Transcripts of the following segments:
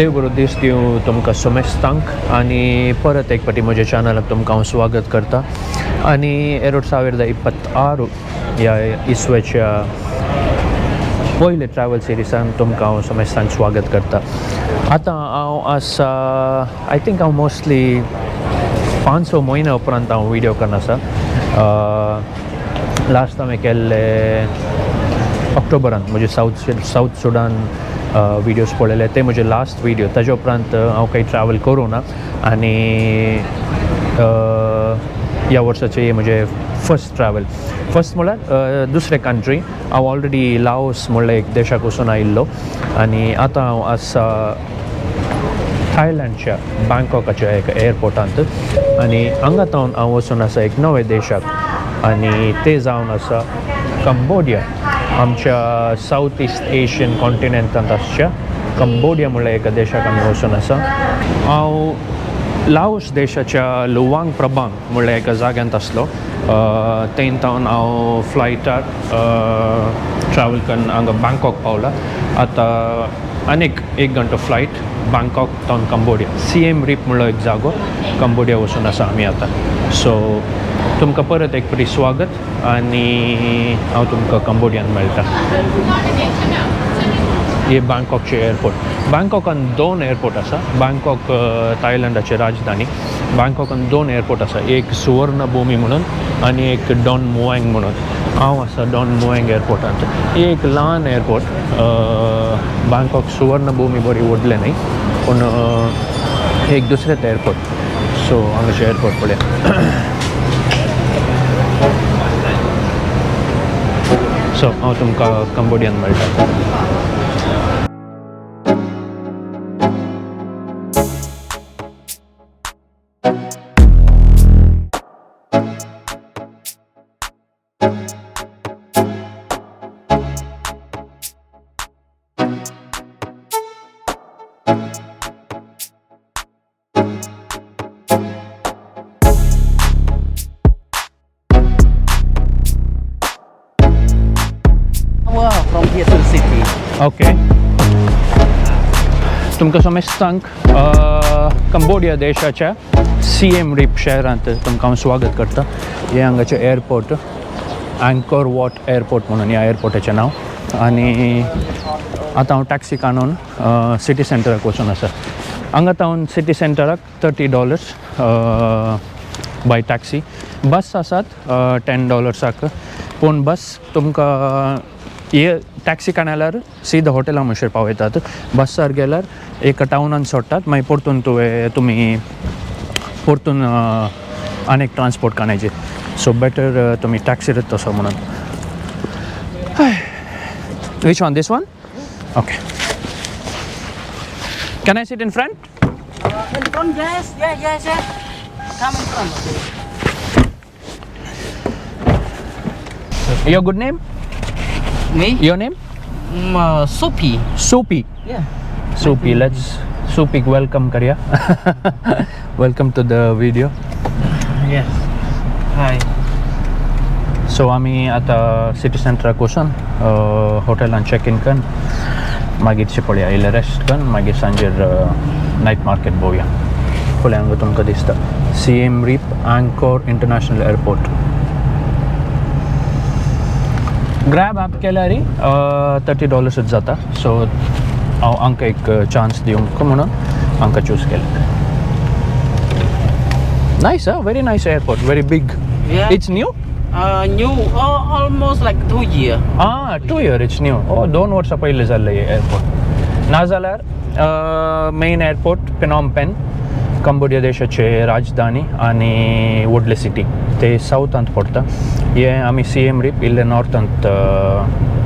देव बरो दीस दिवं तुमकां समेस्तांक आनी परत एक फावटी म्हज्या चॅनलाक तुमकां हांव स्वागत करता. आनी 2026 ह्या इस्वेच्या पयले ट्रॅवल सिरिसान तुमकां हांव समेस्तांक स्वागत करता. आतां हांव आसा, I think हांव मोस्टली 5-6 म्हयन्या उपरांत हांव व्हिडियो करना आसा. लास्ट हांवें केल्ले ऑक्टोबरान म्हजे सावथ सुडान व्हिडियोज पळयले, ते म्हजे लास्ट व्हिडियो. ताजे उपरांत हांव काही ट्रॅवल करूं ना आनी ह्या वर्साचे म्हजे फर्स्ट ट्रॅवल, फर्स्ट म्हळ्यार दुसरे कंट्री. हांव ऑलरेडी लाओस म्हणल्यार एक देशाक वचून आयिल्लो आनी आतां हांव आसा थायलंडच्या बँकॉकाच्या एका एअरपोर्टांत आनी हांगा तावन हांव वचून आसा एक नव्या देशाक आनी ते जावन आसा कंबोडिया. आमच्या सावथ इस्ट एशियन कॉन्टिनेंटांत आसच्या कंबोडिया म्हणल्यार एका देशाक आमी वचून आसा. हांव लाओस देशाच्या लुवांग प्रबांग म्हणल्यार एका जाग्यांत आसलो. थंय तावन हांव फ्लायटार ट्रॅवल करून हांगा बँकॉक पावला. आतां आनीक एक घंटो फ्लायट बँकॉक तावन कंबोडिया, सिएम रीप म्हणलो एक जागो, कंबोडिया वचून आसा आमी आतां. सो तुमकां परत एक फावटी स्वागत आनी हांव तुमकां कंबोडियान मेळटा. हे बँकॉकचे एअरपोर्ट. बँकॉकान 2 एअरपोर्ट आसा. बँकॉक थायलंडाची राजधानी. बँकॉकान 2 एअरपोर्ट आसा, एक सुवर्णभूमी म्हणून आनी एक डॉन मुएंग म्हणून. हांव आसा डॉन मुएंग एअरपोर्टांत. ही एक ल्हान एअरपोर्ट. बँकॉक सुवर्णभूमी बरी व्हडलें न्हय, पूण एक दुसरेंच एअरपोर्ट. सो हांगाचें एअरपोर्ट पळया. सो हांव तुमकां कंबोडियान मेळटा. From here to the city. Okay. तुमकां समेस्तांक कंबोडिया देशाच्या सिएम रीप शहरांत तुमकां हांव स्वागत करता. हें हांगाचें एअरपोर्ट, अँकर what airport म्हणून ह्या एअरपोर्टाचें नांव. आनी आतां हांव टॅक्सी काडून सिटी सेंटराक वचून आसा. हांगा तावन सिटी सेंटराक $30 बाय टॅक्सी. बस आसात $10, पूण बस तुमकां हे टॅक्सी काडल्यार सीधा हॉटेला म्हणसर पावयतात. बसार गेल्यार एका टावनान सोडटात, मागीर परतून तुवें तुमी परतून आनीक ट्रान्सपोर्ट काडपाची. सो बेटर तुमी टॅक्सीरच तसो म्हणून. Which one, this one? Okay. Can I sit in front? In front, yes, yeah, yes, yes. Come in front. Your good name? Me? Your name? Sophie. Sophie. Yeah. Sophie, let's Sophie welcome karya. Welcome to the video. Yes. Hi. So आमी आतां city सेंटराक वचून हॉटेलान check in करून मागीर पळया इल्लें rest करून मागीर सांजेर नायट मार्केट पळोवया. पळय हांगा तुमकां दिसता Siem Reap Angkor international airport. Grab app केल्यार $30 जाता. सो हांव हांकां एक चान्स दिवंक म्हणून हांकां चूज केलें. Nice, very nice airport, very big. It's new? New, almost like 2 year. 2 year, it's new. Oh, 2 वर्सां पयलीं जाल्लें हें एअरपोर्ट. नाजाल्यार मेन एअरपोर्ट पनोम पेन, कंबोडिया देशाचे राजधानी आनी व्हडली सिटी, ते सावथांत पडटा. हें आमी सिएम रीप इल्लें नॉर्थांत,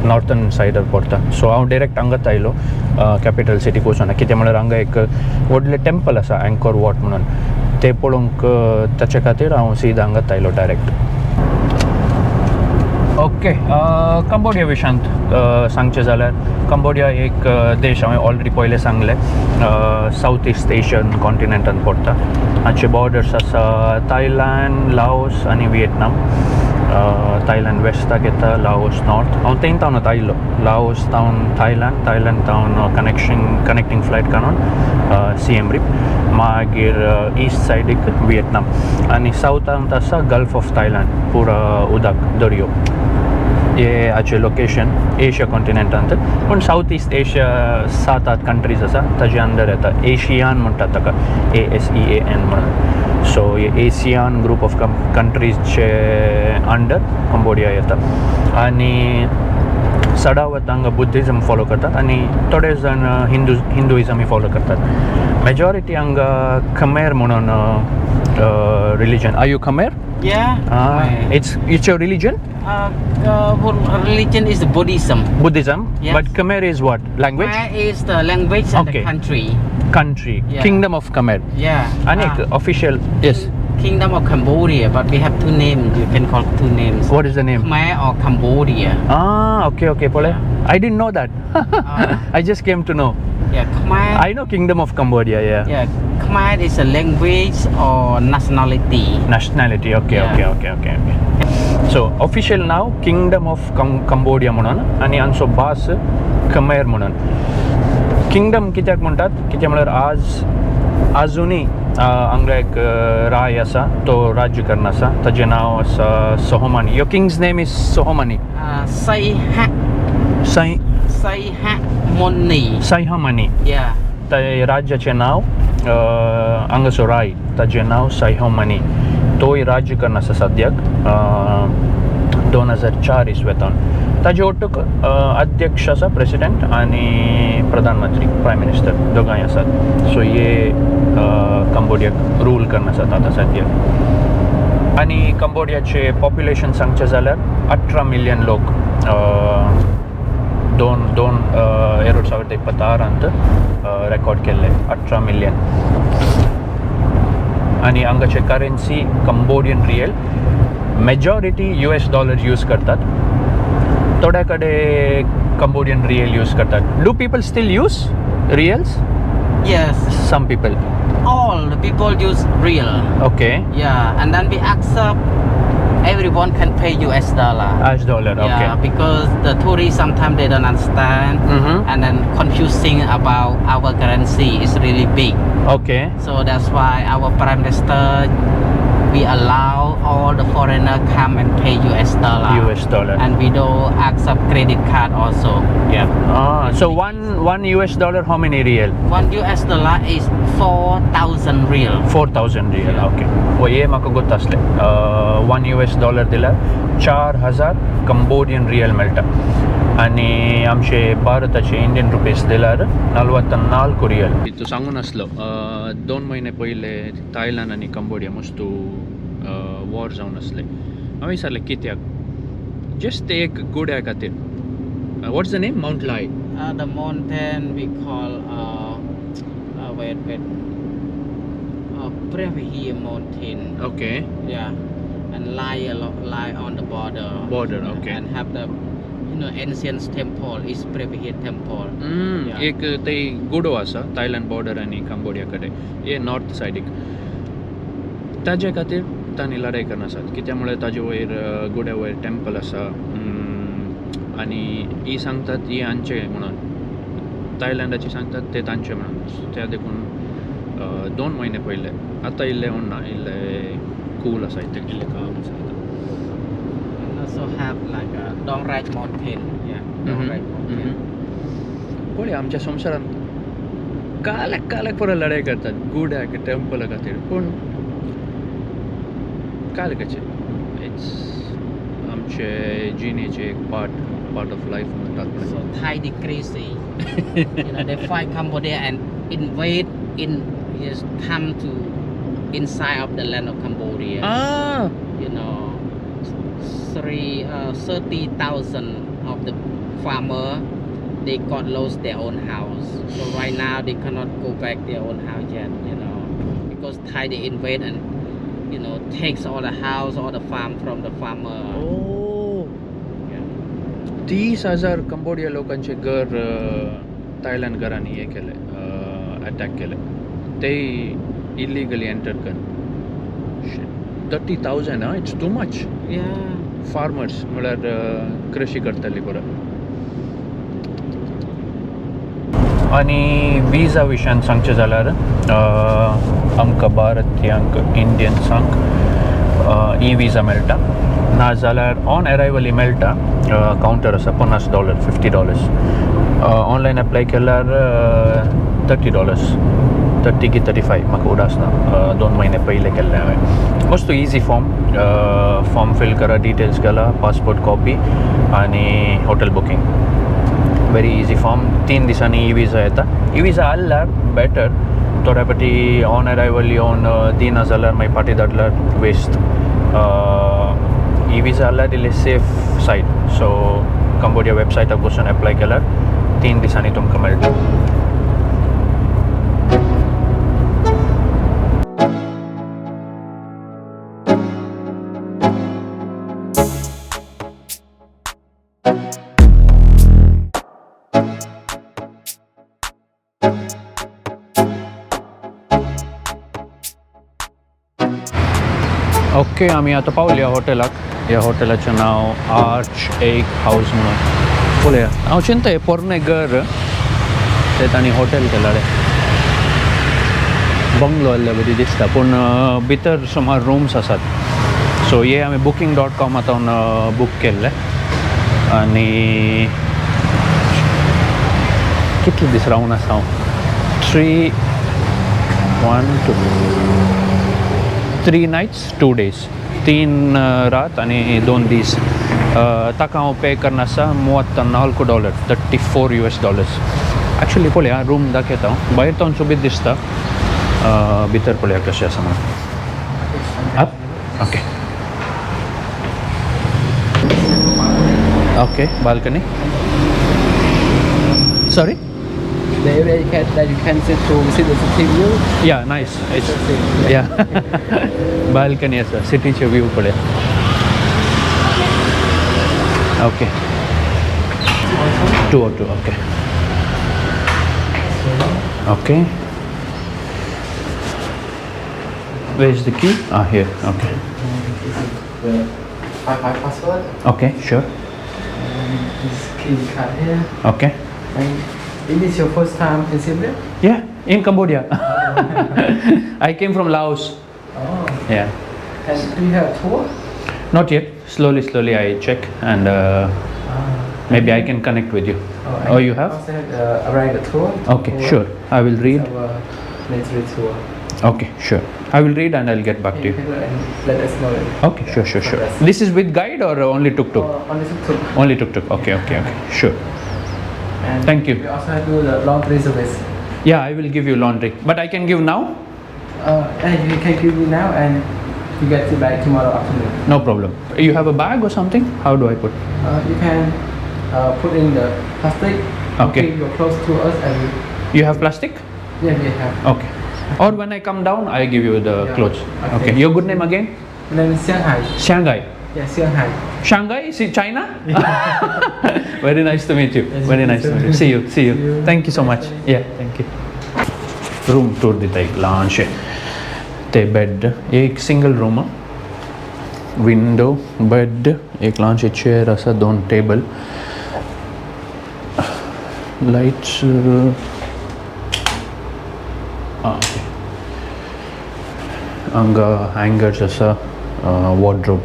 नॉर्थन सायडार पडटा. सो हांव डायरेक्ट हांगाच आयलो, कॅपिटल सिटीक वचूना. कितें म्हळ्यार हांगा एक व्हडलें टेम्पल आसा अँकर what म्हणून, तें पळोवंक ताचे खातीर हांव सीधा हांगाच आयलो डायरेक्ट. ओके, कंबोडिया विशयांत सांगचें जाल्यार कंबोडिया एक देश, हांवें ऑलरेडी पयलें सांगलें, सावथ इस्ट एशियन कॉन्टिनेंटान पडटा. हाचे बॉर्डर्स आसा थायलंड, लाओस आनी विएतनाम. थायलंड वेस्टाक येता, लाओस नॉर्थ. हांव थंय तावनूच आयलो, लाओस तावन थायलंड, थायलंड तावन कनेक्टींग फ्लायट काडून सिएम रिप, मागीर ईस्ट सायडीक विएतनाम आनी सावथांत आसा गल्फ ऑफ थायलंड, पुरा उदक दर्यो. हे हाचें लोकेशन एशिया कॉन्टिनेंटांत, पूण सावथ ईस्ट एशिया 7-8 कंट्रीज आसा ताजे अंडर येता. एशियान म्हणटात ताका, ASEAN म्हणून. सो हे एशियान ग्रूप ऑफ कंट्रीजचे अंडर कंबोडिया येता. आनी सडावत हांगा बुद्धिजम फॉलो करतात आनी थोडे जाण हिंदुइजमय फॉलो करतात. मेजॉरिटी हांगा खमेर म्हणून religion. Are you Khmer? Yeah. It's your religion? Religion is Buddhism. Buddhism. Yes. But Khmer is what? Language? Khmer is the language and Okay. the country. Country. Yeah. Kingdom of Khmer. Yeah. Anik official. Yes. Kingdom of Cambodia, but we have two names. You can call two names. What is the name? Khmer or Cambodia. Ah, okay, okay, Pole. I didn't know that. I just came to know. Yeah, Khmer. I know Kingdom of Cambodia, yeah. Yeah, Khmer is a language or nationality. Nationality, okay. Yeah. Okay. So, official now Kingdom of Cambodia म्हणून आनी आमचो भास Khmer म्हणून. Kingdom कित्याक म्हणटात? कित्याक म्हळ्यार आज आजुनूय हांगा एक राय आसा, तो राज्य करून आसा, ताजें नांव आसा Sohomani. Your king's name is Sohomani? Saiha. Saiha Moni. Saihamani. Yeah. ते राज्याचें नांव हांगासो राय, ताजें नांव सायहमनी. तोय राज्य करून आसा सद्याक 2004 इस्वेतान. ताजे ओटूक अध्यक्ष आसा प्रेसिडेंट आनी प्रधानमंत्री प्रायम मिनिस्टर दोगांय आसात. सो हे कंबोडियाक रूल करून आसात आतां सद्याक. आनी कंबोडियाचे पॉप्युलेशन सांगचें जाल्यार 18 मिलियन लोक दोन दोन 2026 रेकॉर्ड केल्ले 18 मिलियन. आनी हांगाचे currency Cambodian riel. Majority US dollar use करतात, थोड्या कडेन कंबोडियन रियल यूज करतात. Do people still use riels? Yes. Some people. All the people use riel. Okay. Yeah, and then we accept everyone can pay US dollar. US dollar, okay. Yeah, because the tourists sometimes they don't understand, and then confusing about our currency is really big. Okay. So that's why our prime minister, we allow all the foreigner come and pay US dollar. US dollar. And we don't accept credit card also. Yeah. So one US dollar, how many riel? 1 US dollar is 4,000 riel. 4,000 riel. Yeah. Okay. वो ये म्हाका गोत आसलें. 1 US dollar दिल्यार 4,000 Cambodian real मेळटा आनी आमचे भारताचे इंडियन रुपीज दिल्यार 44 रियल. तूं सांगून आसलो 2 म्हयने पयले थायलंड आनी कंबोडिया मस्तू वॉर जावन आसले. हांवें विचारलें कित्याक? जस्ट एक गुड्या खातीर. What's the name? Mount Lai. The mountain we call wait wait Preah Vihear mountain. Okay. Yeah, and lie on the border. Border, okay. And have the ancient temple is Preah Vihear temple. एक ते गुडो आसा Thailand border आनी कंबोडिया कडेन, हे north सायडीक. ताजे खातीर तांणी लढाई करना आसात. कित्याक म्हळ्यार ताजे वयर गुड्या वयर टेम्पल आसा आनी ही सांगतात ही आमचे म्हणून, थायलंडाची सांगतात ते तांचे म्हणून. त्या देखून 2 म्हयने पयले. आतां इल्लें उरना, इल्लें कूल आसा, इल्लें काम आसा आतां. And also have like a Dongraj mountain. Yeah, Dongraj mountain. पळय आमच्या संवसारांत काल्याक काल्याक पुरो लढाई करतात गुड्याक टेम्पला खातीर, पूण कालकाचे it's आमचे जिणेचे एक पार्ट ऑफ लायफ म्हणटात. So Thai they crazy. They fight Cambodia and invade in just come to inside of the land of Cambodia. 30,000 of the farmer they got lost their own house. So right now they cannot go back their own house yet, because Thai they invade and takes all the house, all the farm from the farmer. Oh. Yeah. 30,000 Cambodia लोकांचे घर Thailand घरांनी हे केले, attack केले, ते illegally enter कर. 30,000, huh? It's too much. Yeah. Farmers म्हळ्यार कृषी करतली पुरो. आनी विजा विशयान सांगचें जाल्यार आमकां भारतीयांक इंडियन्सांक ई विजा मेळटा, नाजाल्यार ऑन एरायवली मेळटा. कावंटर आसा $50, $50. ऑनलायन एप्लाय केल्यार $30, 30 की 35 म्हाका उडास ना. 2 म्हयने पयले केल्ले हांवें. मस्त इजी फॉर्म, फॉर्म फिल करा, डिटेल्स घाला, पासपोर्ट कॉपी आनी hotel booking. Very easy form. 3 दिसांनी ई विजा येता. ई विजा आसल्यार बेटर. थोड्या पाटी ऑन अरायवल येवन दिना जाल्यार मागीर फाटीं धाडल्यार वेस्ट. ई विजा आसल्यार इल्ली सेफ सायड. सो कंबोडिया वेबसायटाक वचून एप्लाय केल्यार 3 दिसांनी तुमकां मेळटा. ओके, आमी आतां पावल्या हॉटेलाक. ह्या हॉटेलाचें नांव आर्च एक हावज म्हणून. पळया, हांव चिंता हें पोरणें घर तें तांणी हॉटेल केलां रे. बंगलो आहल्या बरी दिसता, पूण भितर सुमार रुम्स आसात. सो हे आमी booking.com आतां बूक केल्ले. आनी कितले दीस रावन आसा हांव? 3 1 2 3 nights 2 days, 3 रात आनी 2 दीस. ताका हांव पे करना आसा $34, $34. एक्चुली पळया रूम दाखयता हांव, भायर तावन सोबीत दिसता, भितर पळया कशें आसा म्हणून. Okay okay, balcony. Sorry? The area you can, that you can sit to see the city view. Yeah, nice. It's, yeah. Balcony आसा, सिटीचे व्यू पळय. Okay, 202. Okay okay, where is the key? Ah, here. Okay. This is the Wi-Fi password. Okay, sure. And this key card here. Okay. And it is your first time in Siem Reap? Yeah, in Cambodia. I came from Laos. Oh. Yeah. And do you have a tour? Not yet. Slowly, slowly I check and maybe I can connect with you. Oh, oh, you have? Also have arranged a tour. Okay, sure. I will read. Our military tour. Okay, sure. I will read and I'll get back to you. And let us know. Okay, sure, sure, sure. This is with guide or only tuk-tuk? Only tuk-tuk. Only tuk-tuk. Okay, okay, okay. Sure. And thank you. We also do the laundry service. Yeah, I will give you laundry. But I can give now? And you can give me now and you get it back tomorrow afternoon. No problem. You have a bag or something? How do I put? You can put in the plastic. Okay. Give your clothes to us and... You have plastic? Yeah, we have. Okay. Or when I come down, I give you the clothes. Okay. Okay. Your good name again? My name is Shanghai. Shanghai. Yeah, Shanghai. Shanghai? Is it China? Yeah. Very nice to meet you. Yes, Very nice to meet you. See you. See you. See you. Thank you so much. Yeah, thank you. Room tour दिता एक ल्हानशें ते bed, एक single room, window, bed, एक ल्हानशें chair आसा, 2 table, lights. Okay, हांगा hangers आसा, वॉर्ड्रोब,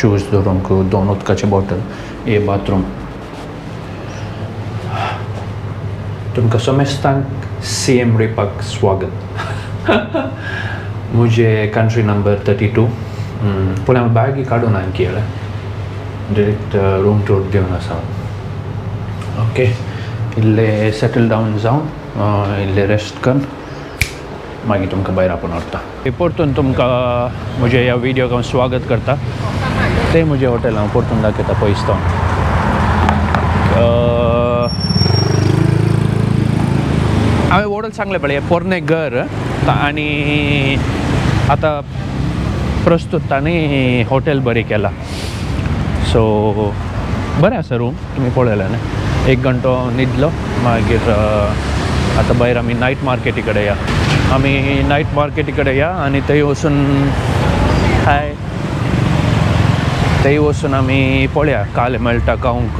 शूज दवरूंक, 2 उदकाचे बॉटल, ए बाथरूम. तुमकां समेस्तांक सिएम रिपाक स्वागत. म्हजे कंट्री नंबर 32. पूण हांव बॅगी काडून आणखी डिरेक्ट रूम टूर दिवन आसा. ओके, इल्ले सेटल डावन जावन इल्ले रेस्ट कर, मागीर तुमकां भायर आपोवन व्हरता. परतून तुमकां म्हज्या ह्या व्हिडियोक हांव स्वागत करता. तें म्हजें हॉटेल हांव परतून दाखयता पयस तो. हांवें वोडल सांगलें पळय, हें पोरणें घर आनी आतां प्रस्तूत तांणी हॉटेल बरें केलां. सो बरें आसा रूम, तुमी पळयलें न्ही. 1 घंटो न्हिदलो, मागीर आतां भायर आमी नायट मार्केटी कडेन या. आमी नायट मार्केटी कडेन या आनी थंय वचून हाय थंय वचून आमी पळया काले मेळटा खावंक,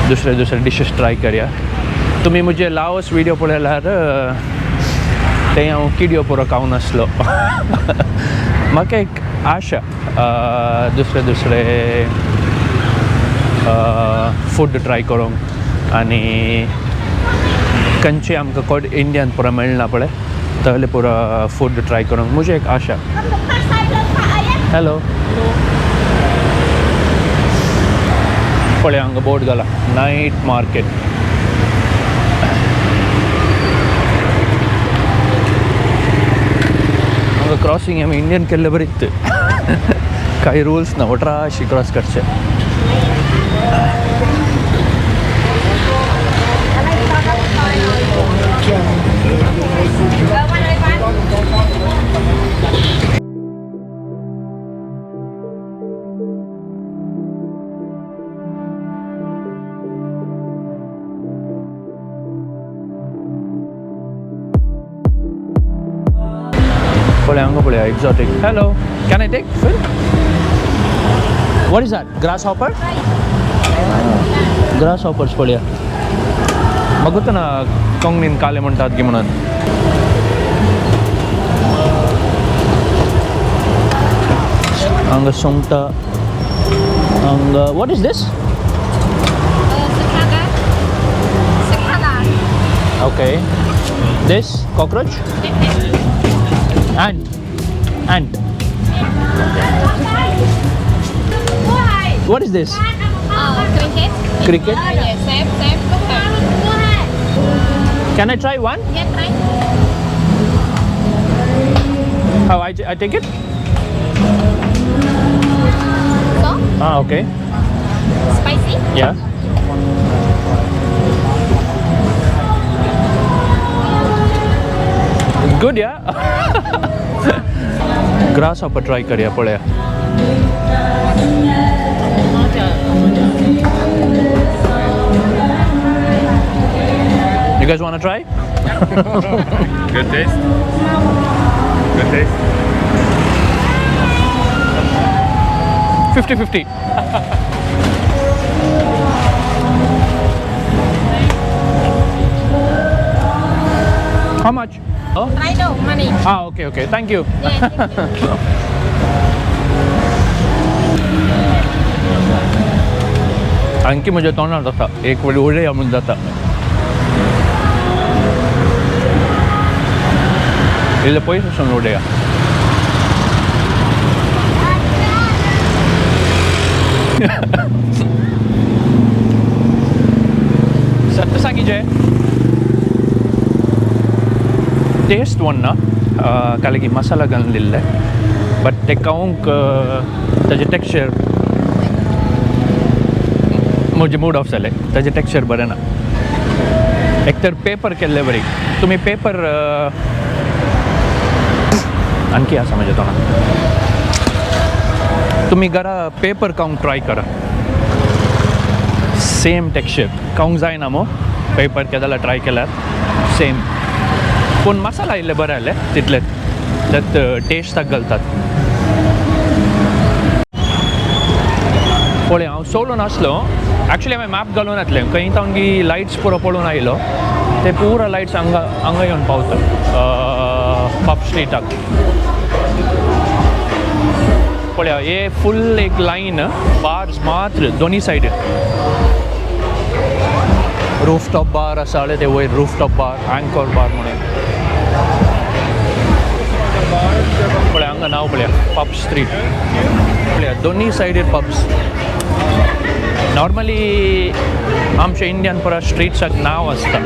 दुसरे दुसरे डिशीस ट्राय करया. तुमी म्हजे लाओस व्हिडिओ पळयल्यार थंय हांव किडयो पुरो खावन आसलो. म्हाका एक आशा दुसरे दुसरे फूड ट्राय करूंक आनी खंयचे आमकां कोड इंडियान पुरो मेळना पळय तसले पुरो फूड ट्राय करूंक म्हजी एक आशा. हॅलो, पळय हांगा बोर्ड घाला नायट मार्केट. हांगा क्रॉसिंग आमी इंडियन केल्ले बरी इत्त, कांय रुल्स ना, वट्राशी क्रॉस करचे. पळय हांगा पळय exotic. Hello, can I take fill? What is that? Grasshopper? Grasshoppers पळया. म्हाका ना कोंकणीन काले म्हणटात की म्हणून. हांगा सुंगटां, हांगा what is this? Okay, this cockroach? Ant. Ant. What is this? Cricket. Cricket? Yeah, same, same. Can I try one? Yeah, try. How I take it? So? Ah, okay. Spicy? Yeah. Good, yeah. Grasshopper try करया पळया. You guys want to try? Good taste. Good taste. 50-50. How much? Oh? I know money. Ah, okay, okay. Thank you. Yeah, thank you. आणखी म्हज्या तोंडार जाता एक वेळ उडया म्हूण जाता. इल्ले पयस वचून उडया. सत्य सांगिजे टेस्ट वन ना कालगी मसाला घालून दिल्ले, बट ते खावंक ताजें टेक्स्चर म्हजें मूड ऑफ जालें. ताजें टेक्स्चर बरें ना. एक तर पेपर केल्ले बरी तुमी पेपर आणखी आसा म्हज्या तोंडात. तुमी घरा पेपर खावंक ट्राय करा, सेम टेक्स्चर खावंक जायना मो पेपर केदाला ट्राय केल्यार सेम, पूण मसाला इल्ले बरें जाले तितलेच त्यात टेस्टाक घालतात. पळय हांव सोडून आसलो एक्चुली हांवें मॅप घालून येतलें खंय तावन की लायट्स पुरो पळोवन आयलो ते पुरो लायट्स हांगा हांगा येवन पावता पब स्ट्रीटाक. पळया हे फूल एक लायन बार्स मात्र दोनी सायडीन. रूफटॉप बार आसा ते वयर रूफटॉप बार अँकर बार म्हणून. पळय हांगा नांव पळया पब स्ट्रीट. पळया दोनी सायडीर पब्स. नॉर्मली आमच्या इंडियन परत स्ट्रीट्साक नांव आसता.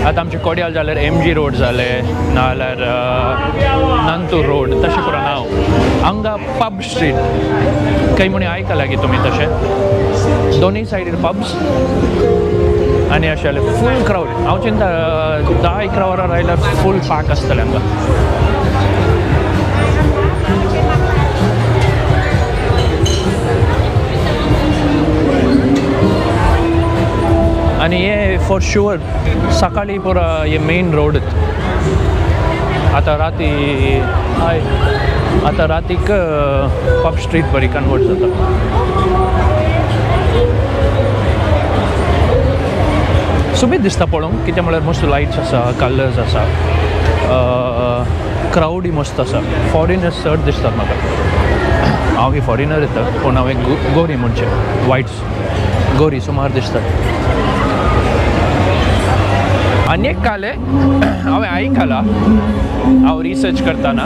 आतां आमचे कोडियाल जाल्यार एम जी रोड जाले, नाजाल्यार नंतूर रोड, तशें पुरो नांव. हांगा पब स्ट्रीट खंय म्हणी आयकलां की तुमी तशें. दोनूय सायडीर पब्स आनी अशें जालें फूल क्रावड. हांव चिंता 10-11 वरां आयल्यार फूल पाक आसतलें हांगा. आनी हे फॉर शुअर सकाळी पुरो हे मेन रोड. आतां राती हय आतां रातीक पब स्ट्रीट बरी कन्वर्ट जाता. सोबीत दिसता पळोवंक, कितें म्हळ्यार मस्त लायट्स आसा, कलर्स आसा, क्रावडूय मस्त आसा. फॉरेनर्स चड दिसतात म्हाका. हांव फॉरेनर येता पूण हांव एक गोरी म्हणचे वायट्स गोरी सुमार दिसतात. आनी एक काले हांवें आयकलां, हांव रिसर्च करतना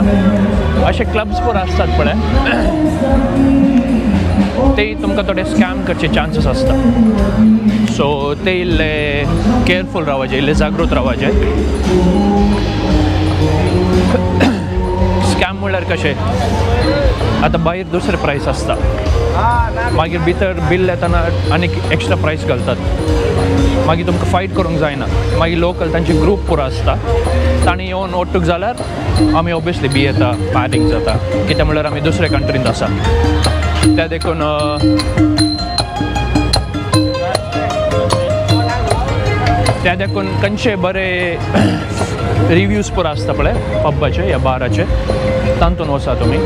अशे क्लब्स पुरो आसतात पळय, ते तुमकां थोडे स्कॅम करचे चान्सीस आसता. सो ते इल्ले केअरफूल रावपाचें, इल्ले जागृत रावपाचें. स्कॅम म्हणल्यार कशें, आतां भायर दुसरे प्रायस आसता, मागीर भितर बिल येतना आनीक एक्स्ट्रा प्रायस घालतात, मागीर तुमकां फायट करूंक जायना. मागीर लोकल तांचे ग्रूप पुरो आसता, तांणी येवन ओट्टूक जाल्यार आमी ओबियसली भियेता, पॅनीक जाता, कित्याक म्हणल्यार आमी दुसऱ्या कंट्रींत आसा. त्या देखून खंयचे बरे रिव्यूज पुरो आसता पळय पब्बाचे या बाराचे, तातूंत वचा तुमी,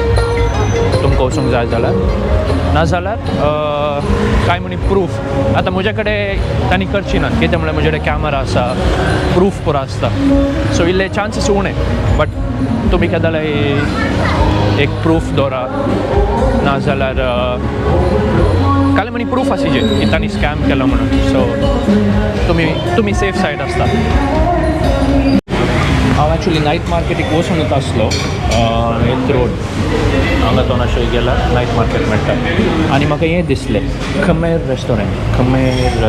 तुमकां वचूंक जाय जाल्यार. नाजाल्यार कांय म्हणी प्रूफ आतां म्हजे कडेन तांणी करची ना, कितें म्हणल्यार म्हजे कडेन कॅमेरा आसा, प्रूफ पुरो आसता. सो इल्ले चान्सीस उणे, बट तुमी केन्ना एक प्रूफ दवरा, नाजाल्यार काल म्हणी प्रूफ आशिल्ले की तांणी स्कॅम केलो म्हणून. सो तुमी तुमी सेफ सायड आसता. हांव एक्चुली नायट मार्केटीक वचूनच आसलो, हेच रोड हांगा तो अशें गेल्यार नायट मार्केट मेळटा. आनी म्हाका हें दिसलें, Khmer restaurant, Khmer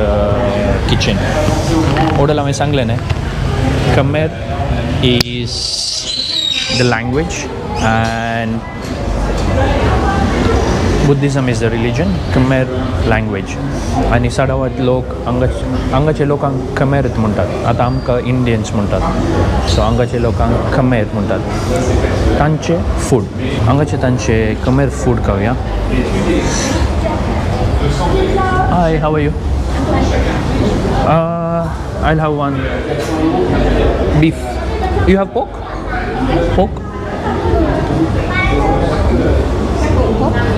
kitchen hotel. हांवें सांगलें न्ही, Khmer is the language and Buddhism is the religion, Khmer language. आनी साडावत लोक हांगाचे लोकांक खमेर म्हणटात, आतां आमकां इंडियन्स म्हणटात, सो हांगाचे लोकांक खमेर म्हणटात. तांचे फूड, हांगाचे तांचे खमेर फूड खावया. Hi, how are you? I'll have one beef. You have pork? Pork?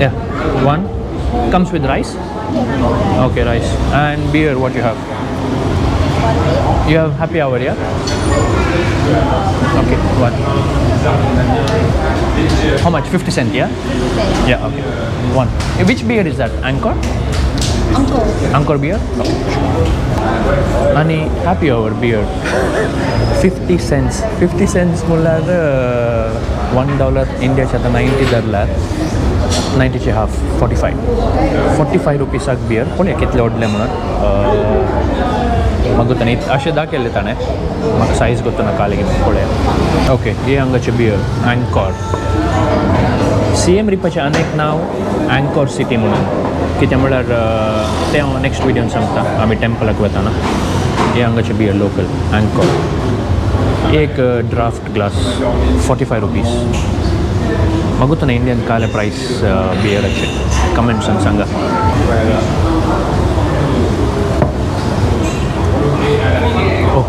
Yeah, one. Comes with rice? Okay, rice. And beer, what you have? You have happy hour, yeah? Okay, one. How much? 50 cent, yeah? Yeah, okay. One. Which beer is that? Angkor? Angkor. Angkor beer? Okay. Ani happy hour beer. 50 cents. 50 cents म्हणल्यार $1 इंडियाचे आतां 90 धरल्यार 90चे half, 45. 45 रुपीसाक beer. पळय कितले व्हडले म्हणून. म्हाका ताणें अशें दाखयलें ताणें, म्हाका सायज गोत्तना कालें पळया. ओके, हे हांगाचें बियर अँकॉर. सीएम रिपाचें आनी एक नांव अँकॉर सिटी म्हणून, कितें म्हणल्यार तें हांव नॅक्स्ट विडियोन सांगता आमी टेम्पलाक वतना. हे हांगाचें बियर लोकल अँकॉर. एक ड्राफ्ट ग्लास 45 रुपीज. म्हाका गोत्तना इंडियन काले प्रायस बियराचे, कमेंट्सान सांगा. ओ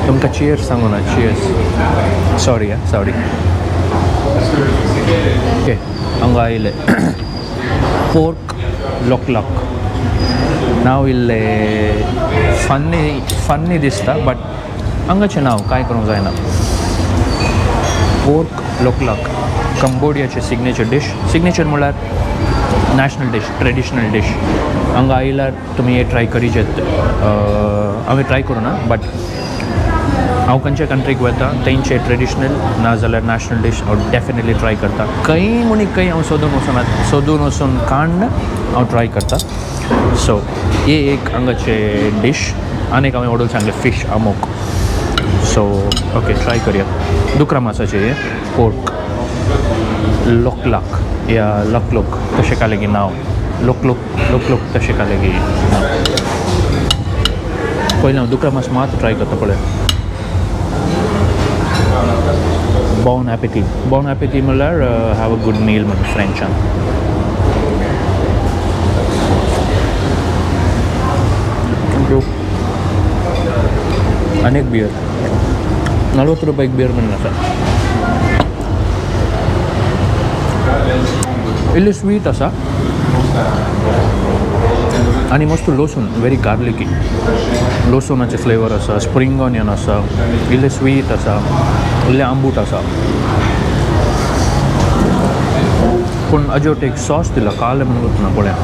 तुमकां चियर्स सांगू ना, चियर्स, सॉरी आं, सॉरी. ओके, हांगा आयले पोर्क लोकलॉक. नांव इल्लें फन्नी फन्नी दिसता, बट हांगाचें नांव कांय करूंक जायना. पोर्क लोकलॉक कंबोडियाचें सिग्नेचर डीश. सिग्नेचर म्हणल्यार नॅशनल डीश, ट्रेडिशनल डीश. हांगा आयल्यार तुमी हें ट्राय करीचेत. हांवें ट्राय करूं ना, बट हांव खंयच्या कंट्रीक वता तेंचे ट्रेडिशनल ना जाल्यार नॅशनल डीश हांव डेफिनेटली ट्राय करता. खंय म्हणी खंय हांव सोदून वचून सोदून वचून काडून हांव ट्राय करता. सो हे एक हांगाचे डीश. आनी एक हांवें ऑर्डर सांगलें फीश आमोक. सो ओके, ट्राय करया. दुकरा मासाचें हें पोर्क लोकलाक या लकलोक तशें कालें की नांव, लोकलोक लोकलोक तशें कालें की नांव. पयलीं हांव दुकरा मास मात ट्राय करता पळय. बॉन एपेटी. बॉन एपेटी म्हणल्यार have a good मील म्हणून फ्रेंचान. Thank you. आनी एक बियर, 40 रुपया एक बियर म्हणून आसा. इल्ली स्वीट आसा आनी मस्त लसूण, व्हेरी गार्लिकी लसूणाचे फ्लेवर आसा, स्प्रींग ऑनियन आसा, इल्लें स्वीट आसा, इल्लें आंबूट आसा. पूण अजोट एक सॉस दिला कालें म्हणून ना पळया.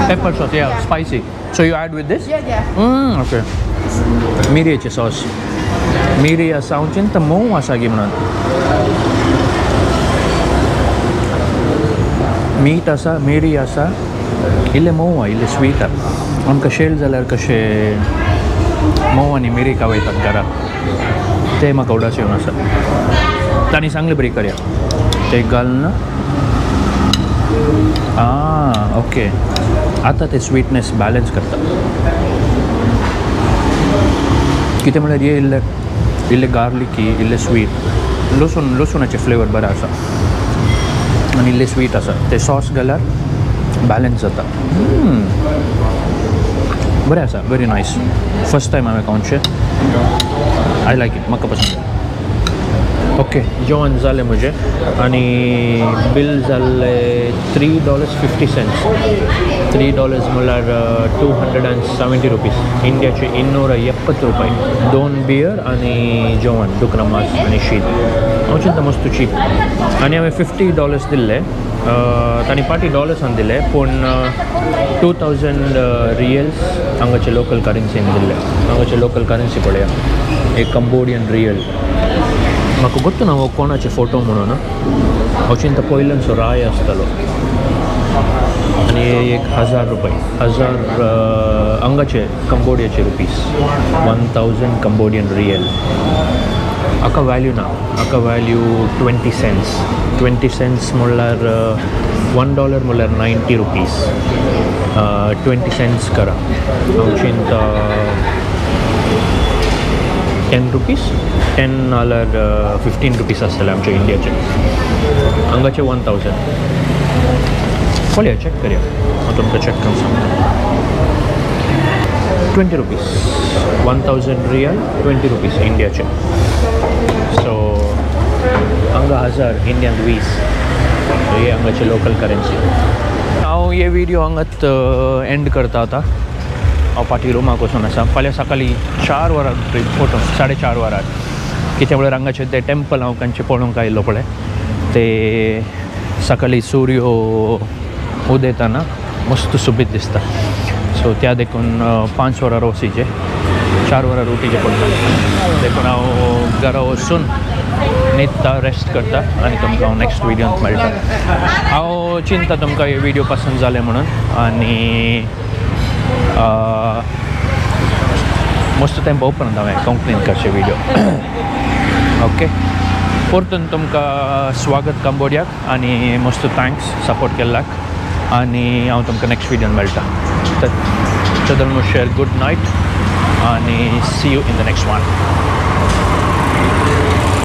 Pepper sauce, yeah, spicy. So you add with this? Yeah, yeah. Okay. मिरयेचे sauce. मिरी आसा, हांव चिंता मोव आसा गी म्हणून. मीठ आसा, मिरी आसा, इल्लें मोव आहा, इल्लें स्वीट आहा. आमकां शेल जाल्यार कशें मोव आनी मिरी खावयतात घरा, तें म्हाका उडास येवन आसा. तांणी सांगलें बरी करया ते घालून. आं ओके, आतां ते स्वीटनेस बॅलन्स करता. कितें म्हळ्यार हे इल्लें इल्लें गार्लिकी, इल्लें स्वीट, लसूण लसूणाचें फ्लेवर बरें आसा आनी इल्लें स्वीट आसा. ते सॉस घाल्यार बॅलन्स जाता. बरें आसा, व्हेरी नायस. फर्स्ट टायम हांवें खावचें. I like it, म्हाका पसंद. ओके, जेवण जालें म्हजें आनी बील जाल्लें $3.50. $3 म्हणल्यार 270 रुपीज, इंडियाचे 270 रुपये. 2 बियर आनी जेवण, डुकरा मांस आनी शीत. हांव चिंता मस्त चीप. आनी हांवें $50 दिल्ले, तांणी पाटी डॉलर्सान दिले, पूण 2000 रियल्स हांगाचे लोकल करन्सीन दिल्ले. हांगाचे लोकल करन्सी पळया, एक कंबोडियन रियल. म्हाका गोत्तु ना हो कोणाचे फोटो म्हणून. हांव चिंता पयल्यानसो राय आसतलो. आनी 1000 रुपये, 1000 हांगाचे कंबोडियाचे रुपीज, 1000 कंबोडियन रियल. हाका वॅल्यू ना, हाका वॅल्यू 20 सेंट्स. 20 सेंट्स म्हणल्यार $1 म्हणल्यार 90 रुपीज. 20 सेंट्स करा, हांव चिंता 10 रुपीज, 10 नाल्यार 15 रुपीज आसतले आमच्या इंडियाचे. हांगाचे 1000. पळया, चॅक करया, हांव तुमकां चॅक करून सांगता. 20 रुपीज, 1000 रियल 20 रुपीज इंडियाचे. सो हांगा 1000, इंडियान 20. सो हे हांगाचे लोकल करन्सी. हांव हे व्हिडिओ हांगाच एंड करता आतां. हांव फाटीं रुमाक वचून आसा. फाल्यां सकाळीं 4 वरां फोटो, 4:30 वरां कितें म्हळ्यार हांगाचें तें टेम्पल हांव खंयचें पळोवंक आयिल्लो पळय, ते सकाळीं सूर्य उदेताना मस्त सोबीत दिसता. सो त्या देखून 5 वरां वचचें, 4 वरां उठचें पडटा. देखून हांव घरा वचून न्हिदता, रेस्ट करता आनी तुमकां हांव नॅक्स्ट व्हिडियोंत मेळटा. हांव चिंता तुमकां हे व्हिडियो पसंद जाले म्हणून. आनी मस्त तेंपा उपरांत हांवें कोंकणीन करचे व्हिडियो. ओके, परतून तुमकां स्वागत कंबोडियाक आनी मस्त thanks support केल्ल्याक. आनी हांव तुमकां नॅक्स्ट व्हिडियोन मेळटा. तर चदल शेअर, गुड नायट आनी see you in the next one.